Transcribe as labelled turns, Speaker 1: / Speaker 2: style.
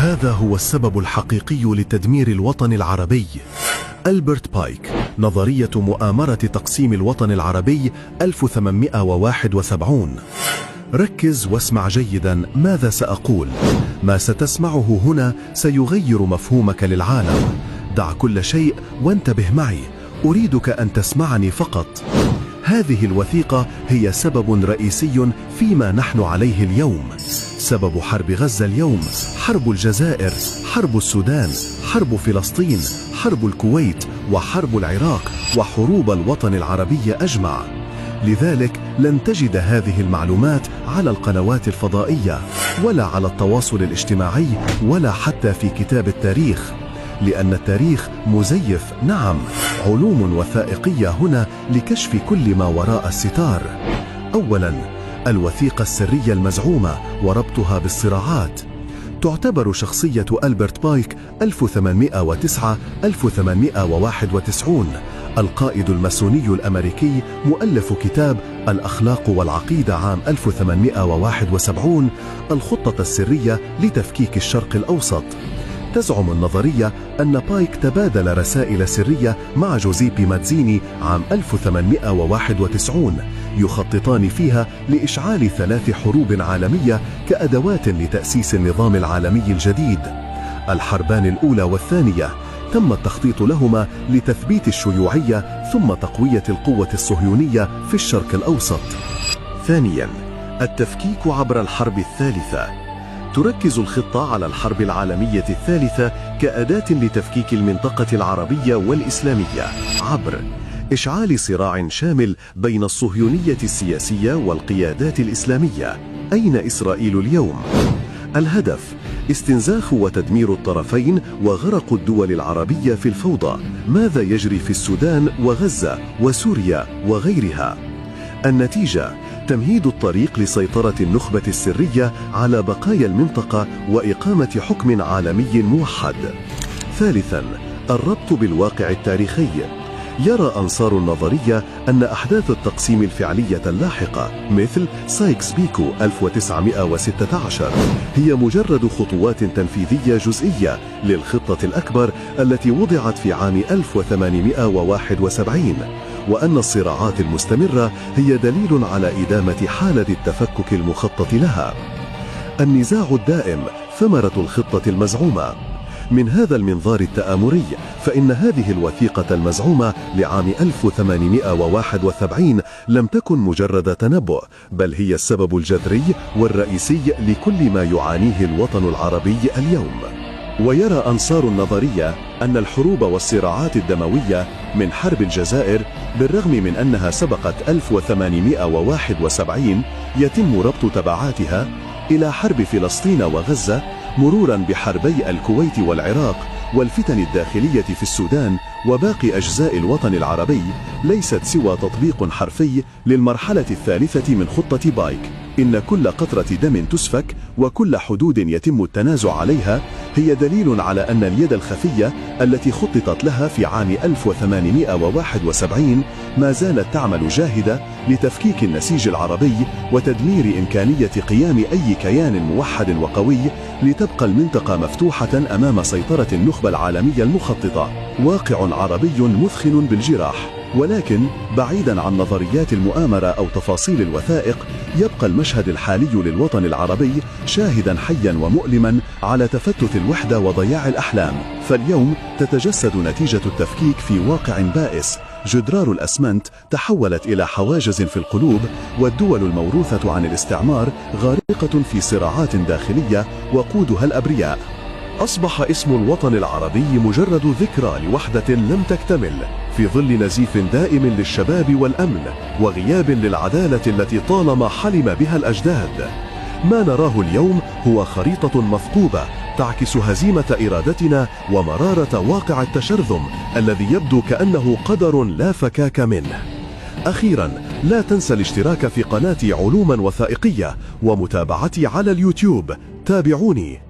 Speaker 1: هذا هو السبب الحقيقي لتدمير الوطن العربي. ألبرت بايك، نظرية مؤامرة تقسيم الوطن العربي 1871. ركز واسمع جيدا ماذا سأقول. ما ستسمعه هنا سيغير مفهومك للعالم. دع كل شيء وانتبه معي، أريدك أن تسمعني فقط. هذه الوثيقة هي سبب رئيسي فيما نحن عليه اليوم. سبب حرب غزة اليوم، حرب الجزائر، حرب السودان، حرب فلسطين، حرب الكويت، وحرب العراق، وحروب الوطن العربي أجمع. لذلك لن تجد هذه المعلومات على القنوات الفضائية، ولا على التواصل الاجتماعي، ولا حتى في كتاب التاريخ، لأن التاريخ مزيف. نعم، علوم وثائقية هنا لكشف كل ما وراء الستار. أولاً، الوثيقة السرية المزعومة وربطها بالصراعات. تعتبر شخصية ألبرت بايك 1809-1891، القائد الماسوني الأمريكي، مؤلف كتاب الأخلاق والعقيدة عام 1871، الخطة السرية لتفكيك الشرق الأوسط. تزعم النظرية أن بايك تبادل رسائل سرية مع جوزيبي ماتزيني عام 1891، يخططان فيها لإشعال 3 حروب عالمية كأدوات لتأسيس النظام العالمي الجديد. الحربان الأولى والثانية تم التخطيط لهما لتثبيت الشيوعية ثم تقوية القوة الصهيونية في الشرق الأوسط. ثانياً، التفكيك عبر الحرب الثالثة. تركز الخطة على الحرب العالمية الثالثة كأداة لتفكيك المنطقة العربية والإسلامية عبر إشعال صراع شامل بين الصهيونية السياسية والقيادات الإسلامية. أين إسرائيل اليوم؟ الهدف استنزاخ وتدمير الطرفين وغرق الدول العربية في الفوضى. ماذا يجري في السودان وغزة وسوريا وغيرها؟ النتيجة تمهيد الطريق لسيطرة النخبة السرية على بقايا المنطقة وإقامة حكم عالمي موحد. ثالثاً، الربط بالواقع التاريخي. يرى أنصار النظرية أن أحداث التقسيم الفعلية اللاحقة مثل سايكس بيكو 1916 هي مجرد خطوات تنفيذية جزئية للخطة الأكبر التي وضعت في عام 1871، وأن الصراعات المستمرة هي دليل على إدامة حالة التفكك المخطط لها. النزاع الدائم ثمرة الخطة المزعومة. من هذا المنظار التآمري، فإن هذه الوثيقة المزعومة لعام 1871 لم تكن مجرد تنبؤ، بل هي السبب الجذري والرئيسي لكل ما يعانيه الوطن العربي اليوم. ويرى أنصار النظرية أن الحروب والصراعات الدموية من حرب الجزائر، بالرغم من أنها سبقت 1871، يتم ربط تبعاتها إلى حرب فلسطين وغزة، مرورا بحربي الكويت والعراق والفتن الداخلية في السودان وباقي أجزاء الوطن العربي، ليست سوى تطبيق حرفي للمرحلة الثالثة من خطة بايك. إن كل قطرة دم تسفك وكل حدود يتم التنازع عليها هي دليل على أن اليد الخفية التي خططت لها في عام 1871 ما زالت تعمل جاهدة لتفكيك النسيج العربي وتدمير إمكانية قيام أي كيان موحد وقوي، لتبقى المنطقة مفتوحة أمام سيطرة النخبة العالمية المخططة. واقع عربي مثخن بالجراح، ولكن بعيدا عن نظريات المؤامرة أو تفاصيل الوثائق، يبقى المشهد الحالي للوطن العربي شاهدا حيا ومؤلما على تفتت الوحدة وضياع الأحلام. فاليوم تتجسد نتيجة التفكيك في واقع بائس. جدران الأسمنت تحولت إلى حواجز في القلوب، والدول الموروثة عن الاستعمار غارقة في صراعات داخلية وقودها الأبرياء. أصبح اسم الوطن العربي مجرد ذكرى لوحدة لم تكتمل، في ظل نزيف دائم للشباب والأمن، وغياب للعدالة التي طالما حلم بها الأجداد. ما نراه اليوم هو خريطة مثقوبة تعكس هزيمة إرادتنا ومرارة واقع التشرذم الذي يبدو كأنه قدر لا فكاك منه. أخيرا، لا تنسى الاشتراك في قناة علوما وثائقية ومتابعتي على اليوتيوب. تابعوني.